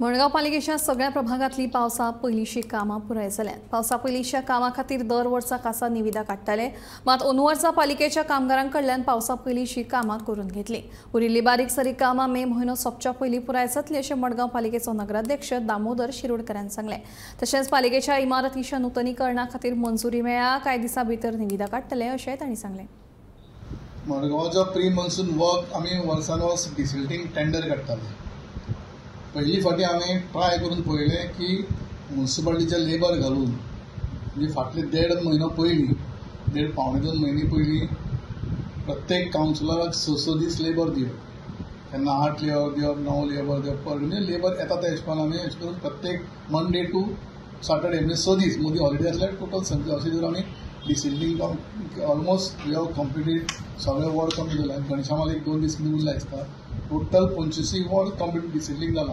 मडगांव पालिकेच्या सगळ्या प्रभागांतली पावसा पयलींची कामां पुराय जाल्यात। पावसा पयलींच्या कामां खातीर दर वर्सा खासा निविदा काडटाले, मात अंदू वर्सा पालिकेच्या कामगारां कडल्यान पावसा पयलींची कामां करून घेतली। उरिल्ली बारीक सारीक कामां मे म्हयनो सोंपच्या पयलीं पुराय जातली अशें मडगांव पालिकेचो नगराध्यक्ष दामोदर शिरोडकरान सांगलें। तशेंच पालिकेच्या इमारतीच्या नुतनीकरणा खातीर मंजुरी मेळ्ळ्या, कांय दिसां भितर निविदा काडटले अशें तांणी सांगलें। मडगांवचो प्री मॉन्सून वर्क आमी वर्सान वर्स डिसिल्टींग टेंडर काडटाले। पहिली फावटी आमी ट्राय करून पळयलें की म्युनिसिपालिटीचे लेबर घालून म्हणजे फाटले देड म्हयनो पयलीं, देड पावणे दोन म्हयने पयलीं प्रत्येक कावन्सिलराक 6 6 दीस लेबर दिवप, तेन्ना 8 लेबर दिवप, 9 लेबर दिवप, पर म्हणजे लेबर येता त्या हिशोबान आमी अशें करून प्रत्येक मंडे टू सॅटर्डे म्हणजे 6 दीस मदीं हॉलिडे आसल्यार टोटल 6 अशें दिवन आमी डिसिल्टींग काम ऑलमोस्ट we have completed. सगळे वॉर्ड कंप्लीट जाला। गणेशा एक 2 दीस उरला दिसता। टोटल 25 वॉर्ड कंप्लीट डिसिल्टींग जाला।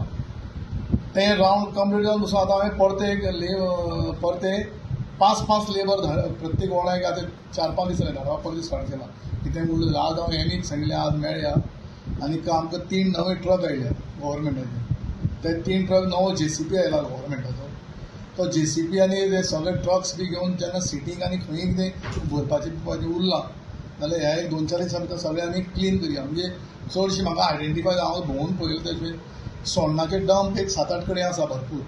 तें रावंड कंप्लीट जावन दुसरो आतां हांवें परते परते 5 5 लेबर प्रत्येक वॉर्डाक आतां 4 5 दीस जाले धाडपा परते स्टार्ट केला। कितें उरलें आज हांवें एमीक सांगलें आज मेळया आनी आमकां 3 नवे ट्रक आयले गव्हर्मेंटाचे। ते 3 ट्रक नवो जेसीबी आयला गव्हर्मेंटाचो, तो जेसीबी आनी ते सगळे ट्रक्स बी घेवन जेन्ना सिटींग आनी खंय कितें भरपाचें बिरपाचें उरलां जाल्यार ह्या एक 2 4 दिसां भितर सगळें आमी क्लीन करया। म्हणजे चडशी म्हाका आयडेंटिफाय हांव भोंवून पळयलें तशें सोण्णाचे डंप एक 7 8 कडेन आसा भरपूर।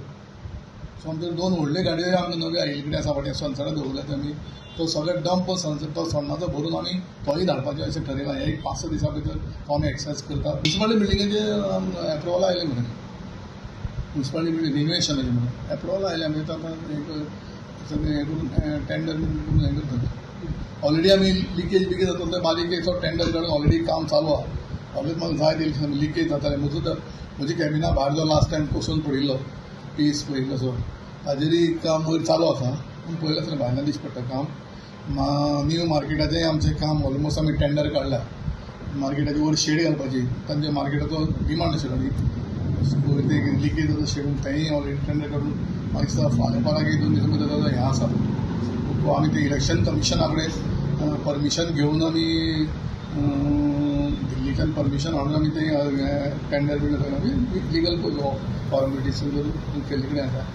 सो आमचे 2 व्हडल्यो गाडयो आमकां नव्यो आयिल्ले कडेन आसा फाटीं सनसॅटाक दवरल्या आमी, तो सगळे डंप तो सोण्णाचो भरून आमी तोय धाडपाचें अशें ठरयलां। ह्या एक 5 6 दिसां भितर तो आमी एक्सरसायज करता। म्युनिसिपालिटी बिल्डिंगेचे एप्रुवल आयलें म्हणून, म्युनिसिपालिटी बिल्डिंग रिनोवेशनाचें म्हणून एप्रुवल आयलें, आमी आतां एक सगळें हें करून टेंडर करून हें करता। ऑलरेडी आमी लिकेज बिकेज जाता ते बारीक टेंडर काडून ऑलरेडी काम चालू आहा। ऑलरेडी म्हाका जाय ते लिकेज जातालें। म्हजो म्हजी कॅबिना भायर जो लास्ट टायम कोसळून पडिल्लो पीस पडिल्लो सो ताजेरय काम वयर चालू आसा, पूण पळयलें आसतना भायल्यान दिश्टी पडटा काम। न्यू मार्केटाचें आमचें काम ऑलमोस्ट आमी टेंडर काडला। मार्केटाची वयर शेड घालपाची, तांच्या मार्केटाचो डिमांड आशिल्लो न्ही, वयर ते लिकेज जाता शेड, तेंय ऑलरेडी टेंडर काडून म्हाका दिसता फाल्यां परां 2 दिसां भितर ताजो हें आसा। आमी ते इलेक्शन कमिशना कडेन परमिशन घेवन आमी दिल्लीच्यान परमिशन हाडून आमी ते टेंडर बिंडर आमी लिगल फॉर्मेलिटीज करून केल्ले कडेन आसा।